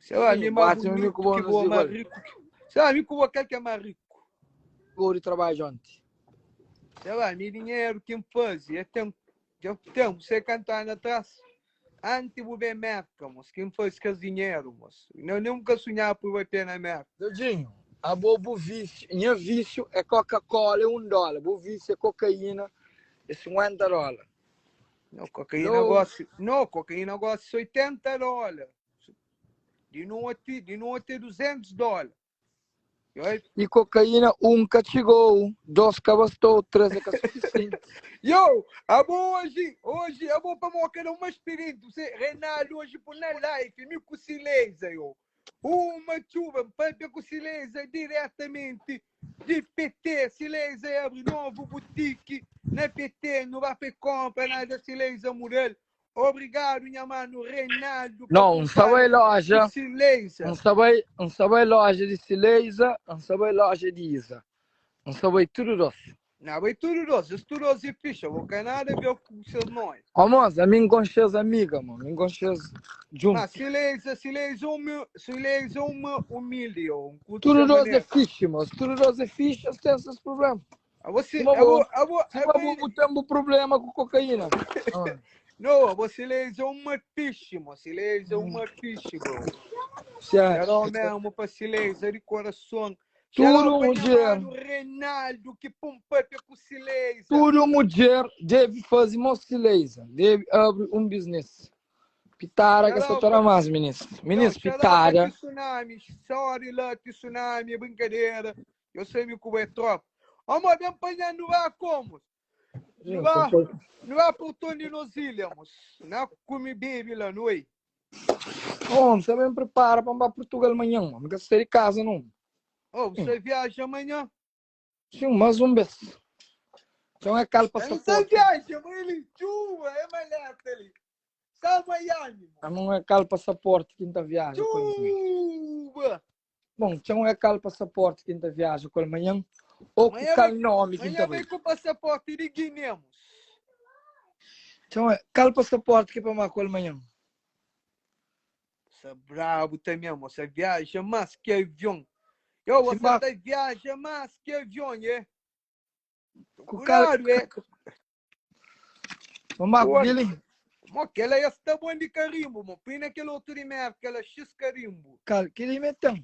Sei lá, mi Sim, é mais bate mi bonito ku bo que nos bo, mais igual. rico que... Sei lá, mi ku bo, qual que é mais rico? Gol de trabalho ontem. Sei lá, mi dinheiro que me faz, é tempo, já tempo, você cantar atrás. Antes bu bem merca, moço, quem faz com dinheiro, moço. Não, nunca sonhar por vai ter na merca. Dodinho, a bo bu vício, nha vício é Coca-Cola é $1, bu vício é cocaína é $50. Não, cocaína Lou. gosta, não, cocaína gosta $80. De noite é $200. E cocaína, um ka chegou, dois ka bastou, três é ka suficiente. Yo, abo hoje, hoje, abo pa moca dar uma experiência, você, Reinaldo, hoje por na live, me com silêncio, yo. Uma chuva, papia com silêncio diretamente de PT, silêncio abre novo boutique na PT, não vai fazer compra nada, silêncio mural. Obrigado, minha mano Reinaldo. Não, um sabe loja. Silêncio. Um sabe loja de Silêncio, um sabe loja de Isa. Um sabe tudo doce. Não, vai tudo doce, tudo doce ficha, vou nada ver com seus nomes. Ó, moça, a mim com seus amigas, mano, mim com seus juntos. Mas silêncio, silêncio, silêncio, uma humilde, um Tudo doce é ficha, moço, tudo doce é ficha, tem seus problemas. Você, eu vou ter um problema com cocaína. Não, você é uma ficha, moço, silêncio é uma ficha, bro. Certo. mesmo para silêncio de coração. Tudo mulher. Reinaldo que pumpa com silêncio. Tudo mulher deve fazer uma silêncio, deve abrir um business. Pitara que só torna mais, ministro. Ministro, pitara. Tsunami, sorry lá, tsunami, brincadeira. Eu sei me como é tropa. Vamos bem apanhar no ar como? Não há portão de nos ilhamos. Não come bebe lá, não é? Oh, você bem prepara para para Portugal amanhã, não quer sair de casa, não. Oh, você viaja amanhã? Sim, mais um vez. Então é calma passaporte. Você viaja, mas ele chuva, é maleta ali. Está Miami. Não é cal passaporte quinta viagem. Chuva! Bom, então é cal passaporte quinta viagem com amanhã. Ou com cal nome quinta Amanhã vem com o passaporte de Guiné. Então é cal passaporte que para com amanhã. Você é brabo também, você viaja mais que avião. Eu, você tá viaja mais que avião, é? Claro, é. Vamos dele. Mo, aquela é está bom de carimbo, mo. Põe naquele outro de merda, aquela X carimbo. Cal, que ele meteu.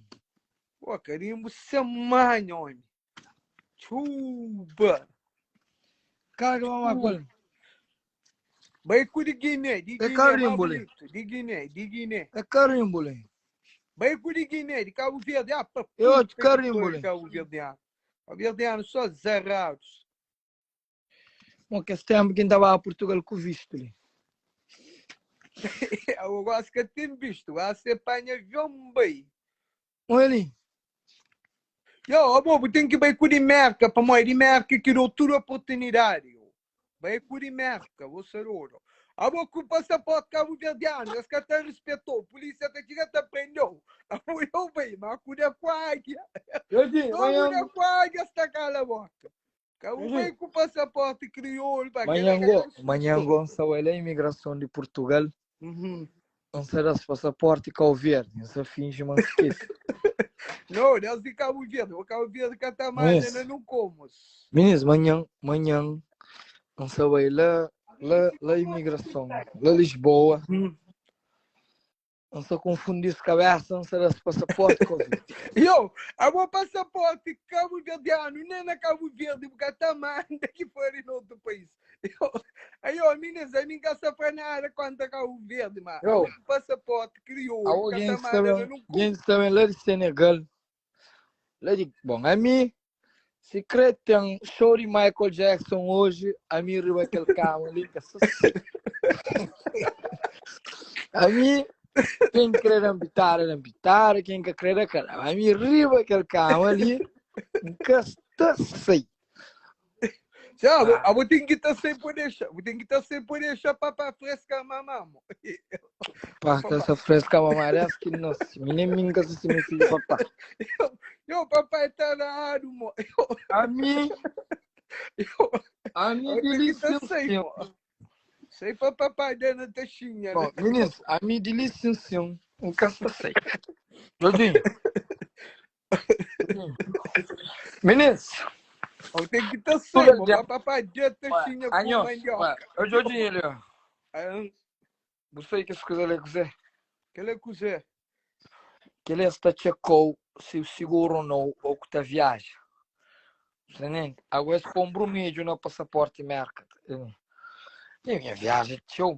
Pô, carimbo sem manha, homem. Chuba. Cara, vamos lá, Vai com de Guiné, de É Guiné, carimbo, mais bonito. De Guiné, de Guiné. É carimbo, le. Vai com de Guiné, de Cabo Verde. Ah, pra Eu de puta que carimbo, pariu, le. Cabo Verdeano. Cabo Verdeano só zerados. Bom, que esse tempo que estava a Portugal com visto, le. Eu gosto que tem visto. Ah, você apanha avião, bem. Olha ali. Yo, ó, bobo, tem que ir com de merca para mãe de merca que deu tudo oportunidade. Vai com de merca, você ouro. A boa com o passaporte cabo verdeano, esse cara tá respeitou, a polícia tá chegando, tá prendeu. A boa eu bem, mas com a quagia. Eu digo, Não amanhã. com a quagia está cala a boca. Cabo vem com o passaporte crioulo, para Amanhã, amanhã, Gonçalo, ele é imigração de Portugal. Uhum. Não será esse passaporte Cabo Verde, não se finge, mas esquece. Não, Deus de Cabo Verde, o Cabo Verde que tá mais, Mas- ainda não como. Meninos, amanhã, amanhã, não sei, lá, lá, lá imigração, lá Lisboa, não se confundir as cabeça, não será esse passaporte Cabo Verde. Eu, a meu passaporte Cabo Verdeano, nem na Cabo Verde, porque tá manda que for em outro país. Eu, aí, ó, meninas, a mim casa para nada quanto a Cabo Verde, mas Eu. o passaporte crioulo, Alguém que tá também, manda não alguém também lá de Senegal, lá de, bom, a mim, se crê tem show de Michael Jackson hoje, a mim riba aquele carro ali, que é só- A mim, quem querer ambitar, ambitar, quem quer querer, cara. A mim riba aquele carro ali, que está sei. Já, Ah. eu vou ter que estar sem poder deixar, vou ter que estar sem poder deixar papai fresca mamamo. Pá, que essa fresca mamarés que não se, nem minha se me filho papá. Eu, papai tá na área, mo. A mim, Eu, a mim eu tenho que estar sem, delícia. mo. Sei para papai dando taxinha, né? Bom, meninos, a mim delícia. N ka sta sai. Djodjinho. Minis. Ou tem que tá sai, mo papá dia tá xinha com Anhos, mandioca. Ô Djodjinho ali, ó. Ah, Bu sai kes kuza li é kuzê? Kel é kuzê? Kel es ta txekou si u seguru ou nou ou ku ta viaja. Você nem, agora es pon brumedju na pasaporte Merka. E minha viaja é txeu.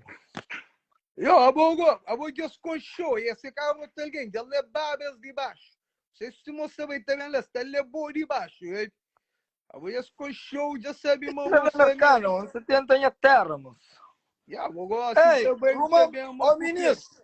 Yo, abo go, abo just conxou, e esse carro tá alguém, já levava eles de baixo. Você se moça vai também lá, está levou de baixo. E, abo just conxou, já sabe, mano. Você não, você tenta em terra, moço. Ya, abo go, assim também, também, ô ministro.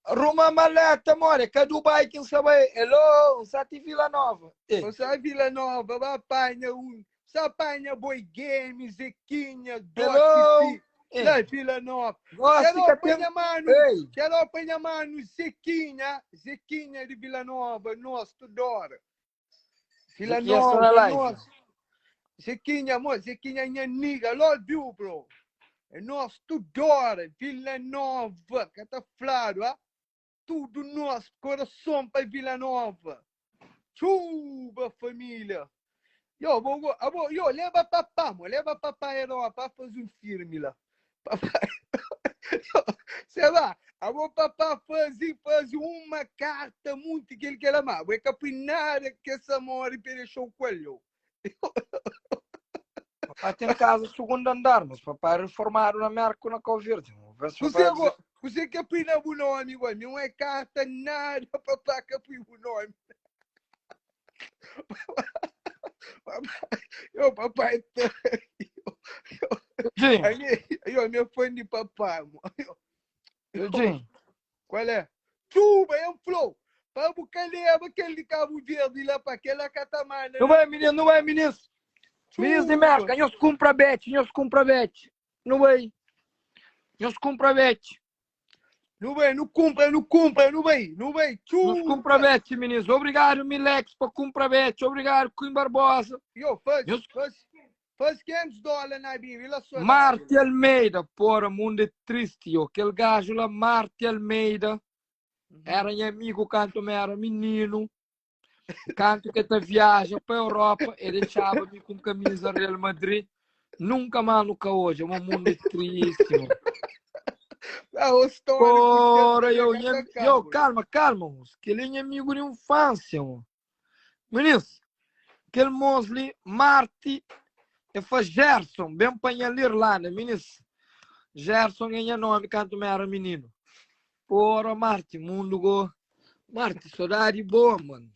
Ruma maleta, more, ka Dubai ki nsa bai. Hello, nsa ti Vila Nova. Eh. Nsa Vila Nova, ba panha um, sa panha boi game, Zequinha, Hello. Eh. Lá Vila Nova. Gosto Quero que tem... apanhar mano, Ei. quero apanhar mano, Zequinha, Zequinha de Vila Nova, nós tudora. Vila Zequinha está na Nova, live. nós. Zequinha, amor, Zequinha é minha nigga, love you, bro. É nós tudora, Vila Nova, que tá flado, ah? Tudo nós, coração para Vila Nova. Chuba, família. Yo, vou, vou, yo, leva papá, mo, leva papá Europa, faz um filme lá. Papai, sei lá, a meu papá faz uma carta muito que ele quer amar. É capinada que essa morre para deixar o coelho. Papai tem casa segundo andar, mas papai é reformado na Merco na Cabo Verde. Vê se Você, papai dizer- você que apina o nome, igual, não é carta nada, papá que apina o nome. Papai, eu, papai, tá- Eugênio, aí, eu, meu fã de papai, mano. Eugênio, Qual é? Chuba, é um flow. Para buscar leva aquele de Cabo Verde lá para aquela catamana. Não vai, menino, não vai, menino. Menino de Merca, nós compra bet, nós compra bet. Não vai. Nós compra bet. Não vai, não compra, não compra, não vai, não vai. Nós Chuba. compra bet, menino. Obrigado, Milex, por comprar bet. Obrigado, Quim Barbosa. Yo, faz, Nós- faz, faz 500 dólares na Bíblia, lá só. Marte Almeida, porra, mundo é triste, yo. Aquele gajo lá, Marte Almeida, era meu amigo quando eu era menino. Canto que te viaja para Europa, ele deixava-me com camisa Real Madrid. Nunca mais nunca hoje, o mundo é triste, mano. Ah, o histórico. Porra, que eu, tem eu, eu, calma, calma, moço. Que ele é amigo de infância, mano. Menino, aquele moço ali, Marte, é faz Gerson, bem para a Irlanda, menino. Gerson é meu nome quando eu era menino. Porra, Marte, mundo go. Marte, saudade boa, mano.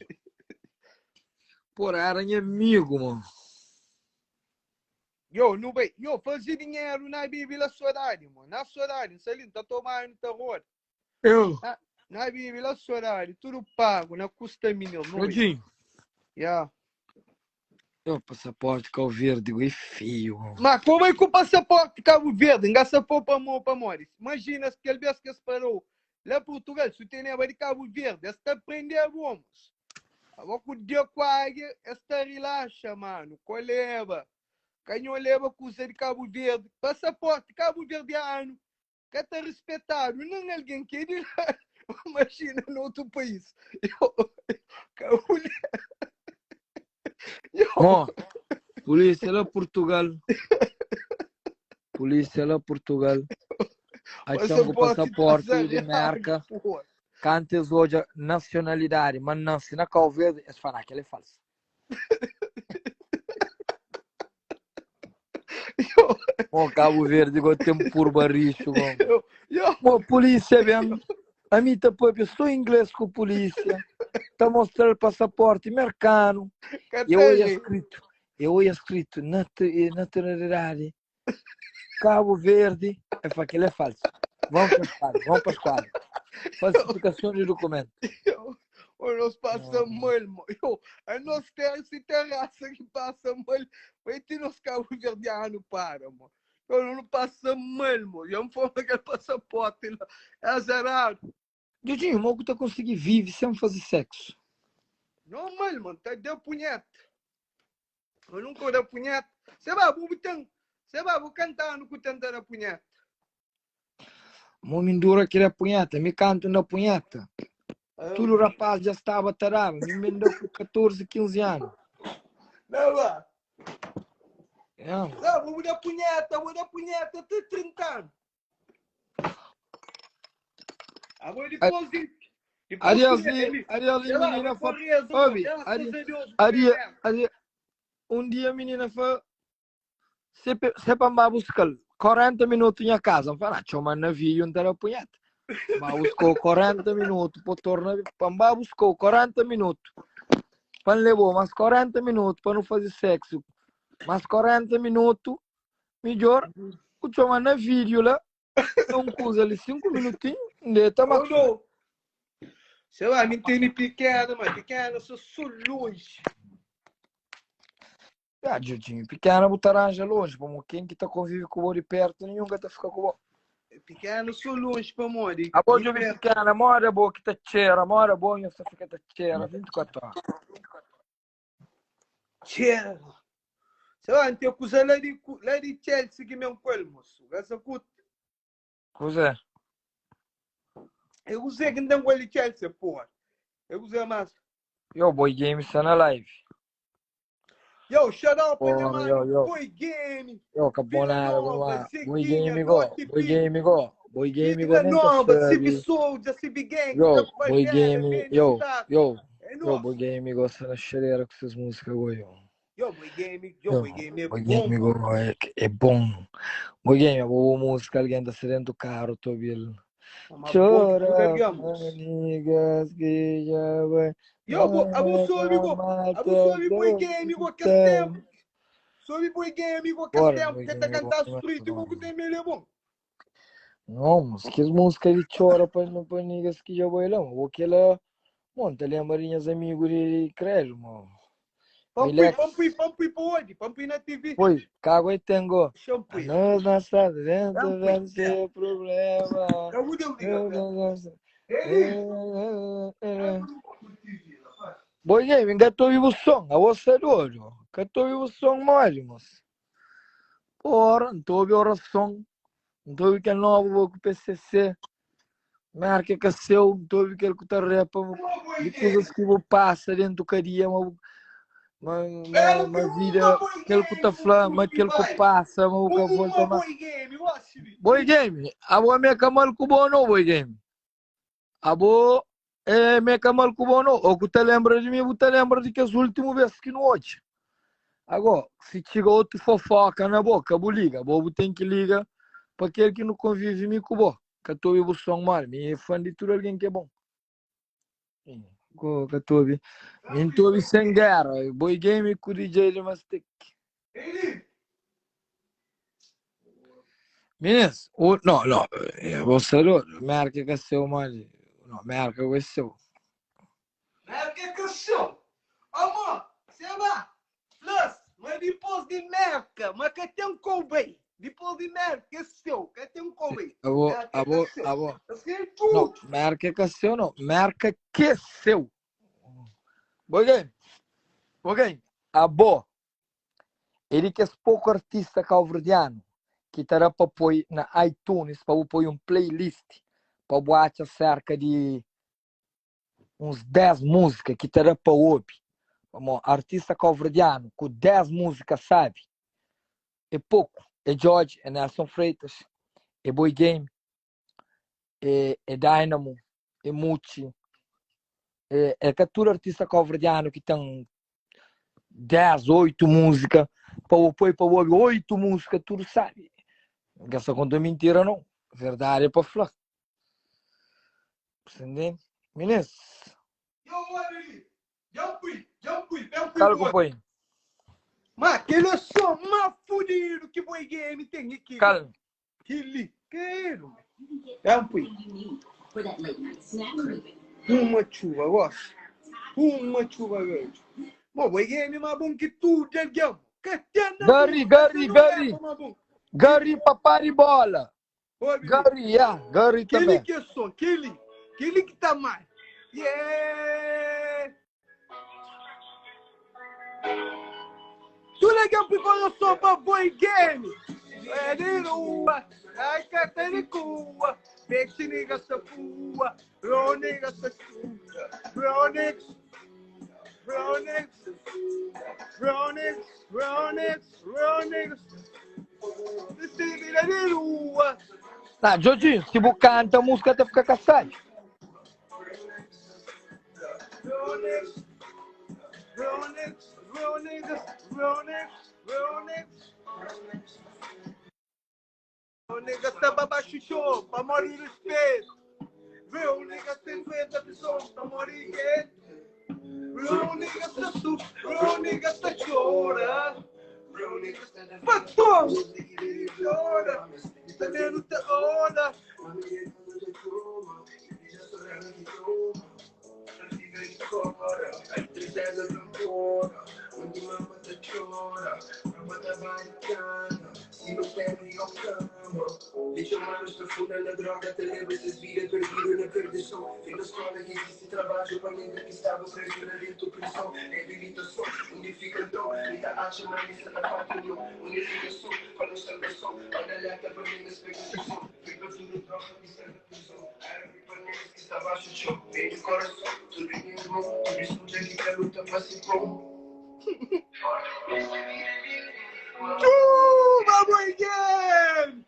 Porra, era meu amigo, mano. Yo, não vai. Yo, fazer dinheiro na Bíblia, saudade, mano. Na saudade, se ele tá tomando terror. Eu, Na Bíblia, saudade, tudo pago, não custa mínimo. Não vai. Rodinho. Yeah. Eu, passaporte Cabo Verde, é feio, mano. Mas como é que o passaporte Cabo Verde engaça para para para Maurício? Imagina se aquele vez que se parou lá em Portugal, se tem neva de Cabo Verde, está prender vamos. Agora com o dia quase, está relaxa, mano. Coleba. Canhão leva custa de Cabo Verde. Passaporte Cabo Verdeano, que está respeitado. Nem alguém quer ir lá. Imagina no outro país. Eu, Cabo Eu, Ó, polícia lá Portugal. Polícia lá Portugal. Acham o passaporte de marca. porra. Cantes hoje nacionalidade, mas não, se na Cabo Verde, eles falam que ele é falso. Ó, Cabo Verde, igual tem por barricho, bom. Eu, Bom, polícia, bem. A mim tá eu sou inglês com polícia. Tá mostrando passaporte americano. Eu ia escrito, eu ia escrito naturalidade, Cabo Verde, é para aquele é falso. Vamos para a esquadra, vamos para a esquadra. Falsificação de documento. O nós passa mal, mo. Eu, a nós terra, se terraça que passa mal, vai ter nos cabo verdeano para, mo. Eu não passa mal, mo. Eu não falo aquele passaporte lá. É zerado. Dudinho, o Moco tá conseguindo viver sem fazer sexo. Normal, mano. Tá deu punheta. Eu nunca dei punheta. Você vai, vou tem. Você vai, vou cantar no que tenta dar punheta. Mo mi ndura kre punheta, mi kantu na punheta. Tudu rapaz dja staba ta daba, mi me nda ku 14, 15 anu. Não, lá. Yeah. Não, vou dar punheta, vou dar punheta até 30 anos. Agora depois de. Depois Ariel, que ele- Ariel, Sei lá, menina vai fa. correr, Obi, graças Ari- a Deus, Ari, mulher. Ari, um dia a menina fa. Se se pa ba buscar 40 minutos em casa, fala, chama navio, não terá punheta. Ba buscou 40 minutos, pô torna, pa buscou 40 minutos. Pa levou mais 40 minutos para não fazer sexo. Mais 40 minutos, melhor, o chama na vídeo lá, é um coisa ali 5 minutinhos, de tá Oh, mais. não. Sei lá, me tem pequena, mas pequena, sou só longe. Ah, Jorginho, pequena botar arranja longe, como quem que tá convive com o de perto, nenhum que tá fica com o Pequeno, sou longe para morrer. A boa de pequena, mora boa que tá cheira, mora boa, e só fica tá cheira, 24 horas. Cheira. Sei lá, tem coisa lá de Chelsea que me com ele, moço. Essa cuta. Coisa. Eu usei que não tem com ele Chelsea, porra. Eu usei mais. Yo, Boy Games tá na live. Yo, shout out para Porra, mano, yo, yo. Boy Game. Yo, acabou Vila nada, Nova, vamos lá. Boy Zequinha, Game go, Norte Boy P. Game go, Boy Game go, Vila nem tá Nova, sabe. CB Soldier, CB Gang, Yo, da Boy Bandeira, Game, yo, Bem-Estar. yo, É yo, nosso. Boy Game gosta na chaleira com essas músicas, go, yo. Yo, Boy Game, yo, Yo, Boy Game é Boy bom. Game go, é, é bom. Boy Game, é boa música, alguém tá se dentro do carro, tô ouvindo. Uma boa Chora, tudo, digamos. amigas que já vai. Yo, bo, abo soube, go, abo soube Boy Game, go, que tempo. Soube Boy Game, go, que Bora, tempo. Boy Que tá Game, cantar bom, street, go, que tem melhor bom. Não, mas que as músicas de chora para niggas que já vai lá, o que ela, bom, tá lembra amigos de credo, mano. Pampui, Relax. pampui, pampui para onde? Pampui na TV. Pois, cago e tengo. Shampoo. Nós na estrada dentro Shampoo. vai ser problema. Eu vou dar um liga. Boy Game, ainda estou vivo o som, a você do olho. Que estou vivo o som, mole, moço. Porra, não estou ouvindo oração. Não estou ouvindo que é novo, vou com o PCC. Marca que é seu, não estou ouvindo que ele que tá repa. De coisas que vou passa dentro do caria, uma, uma, uma vida, aquele que tá falando, mas aquele que passa, mas o que volta mais. Boy Game, eu acho. Boy Game, a boa minha camal com bom não, Boy Game. A boa é minha camal com bom não. Ou que te lembra de mim, você lembra de que as últimas vezes que não hoje. Agora, se chega outro fofoca na boca, vou liga. Bobo tem que liga para aquele que não convive me com bo. Que eu tô som mal, me é fã de tudo alguém que é bom. Que eu tô me tô sem guerra. Boy Game com o DJ de Mastic. Meninas, o, não, não, é você não, marca que é seu, mano. Não, marca que é seu. Merca que é seu. Amor, sei lá. Plus, mas depois de merca, mas que tem um Kobe. Depois de merca é seu, que tem um Kobe. Abo, Merca que é abo, seu. abo. Assim é Não, tudo. marca que é seu, não. Marca que é seu. Boy Game. Boy Game. Abo. Ele que é pouco artista calverdiano que terá para pôr na iTunes, para pôr um playlist, para boate cerca de uns 10 músicas que terá para ouvir. Vamos, artista calverdiano com 10 músicas, sabe? É pouco. É George, é Nelson Freitas, é Boy Game, é, é Dynamo, é Muti, é, é que todo artista calverdiano que tem 10, 8 músicas, para o apoio, para o ouvir 8 músicas, tudo sabe. Não quer só contar mentira, não. Verdade é para falar. Entendeu? Meninas, Yo, olha ali. Jampui, jampui, jampui. cala que põe. Mas aquele é só mais fudido que Boy Game tem aqui. Calma. Aquele, quero. Jampui. Uma chuva, gosto. Uma chuva, gosto. Bom, Boy Game é mais bom que tudo, alguém. Que tem na Gary, boca, Gary, você não Gary. é mais bom. Gary, papai bola. Ô, menino, Gary, yeah, Gary Aquele também. que é som, aquele, aquele que tá mais. Yeah! Tu legal porque eu sou pra Boy Game. É de rua, ai cataricua. Peixe nigga sa fua, Real nigga sa chuva. Real niggas, real niggas, real niggas, real niggas, real niggas. Se vira de rua. Tá, Jorginho, se bu canta, a música até fica caçado. Real niggas, real niggas, real niggas, real niggas, real niggas. O nigga tá baixo show, pa morrer respeito. Real nigga tem feita de som, pa morrer quieto. Real nigga tá su, real nigga tá chora. Real nigga patom, chora. Tá dentro da onda. Chuva, boy game!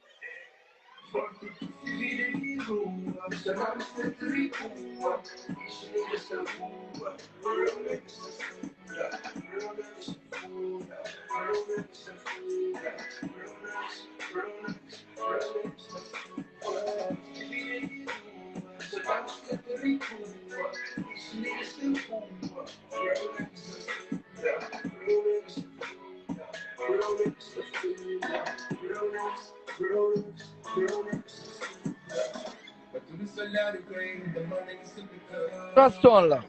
Para som lá.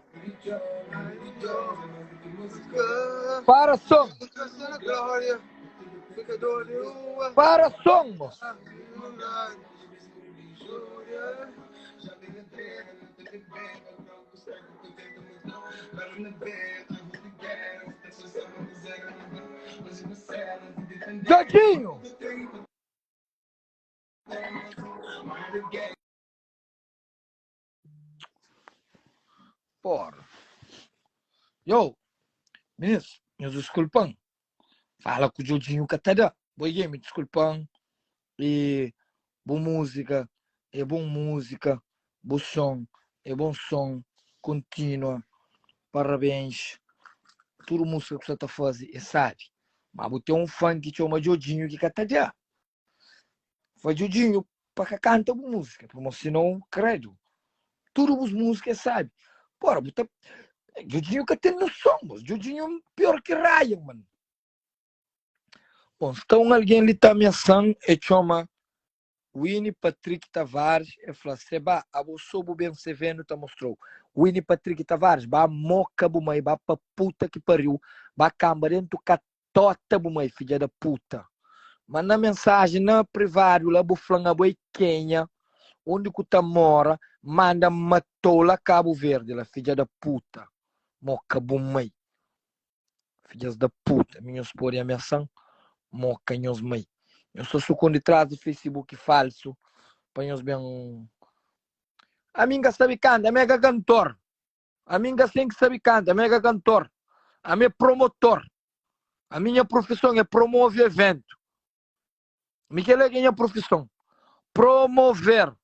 Para som. Para som, moço. Jorginho! Porra. Yo, minis, nhos diskulpa-m. Fala ku Djodjinho ka ta da. Boi game, diskulpa-m. E bu múzika é bon múzika, bu son é bon son. Kontinua. Parabéns. Tudu múzika ku sa ta faze é sabi. Ma bu ten un fan ki txoma Djodjinho ki ka ta da. Fla Djodjinho pa ka kanta bu múzika, pamodi sinon, kredu, tudu bus múzika é sabi. Pora, bu ta. Djodjinho ka ten noson, mos. Djodjinho é pior ki Ryan, mano. Bom, sta un algen li ta amiasan, e txoma Winnie Patrick Tavares, e fla, Seba, abo so bu ben se vendo ta mostrou. Winnie Patrick Tavares, ba moka bu mai, ba pa puta ki pariu, ba kamba dentu katota bu mai, fidja da puta. Manda mensaji na privadu la bu flan abo é kenha, undi ku ta mora, manda matou la Cabo Verde la, fidja da puta. Moka bu mai. Fidjas da puta, mi nhos pode ameasan, moka nhos mai. Nhos ta sukundi tras di Facebook falsu pa nhos ben. Ami nka sabi kanta, ami é ka kantor. Ami nka sen ki sabi kanta, ami é ka kantor. Ami é promotor. Ami nha profison é promove eventu. Mi kel-la ki é nha profison. Promover,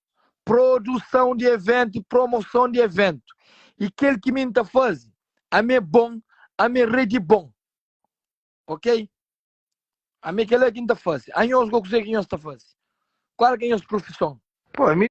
produson di eventu i promoson di eventu. I kel ki mi N ta faze, ami é bon, ami é rei di bon. Ok? Ami kel-la ki N ta faze. Anhos, kuzê ki nhos ta faze? Kual ki é nhos profison? Pô, mi.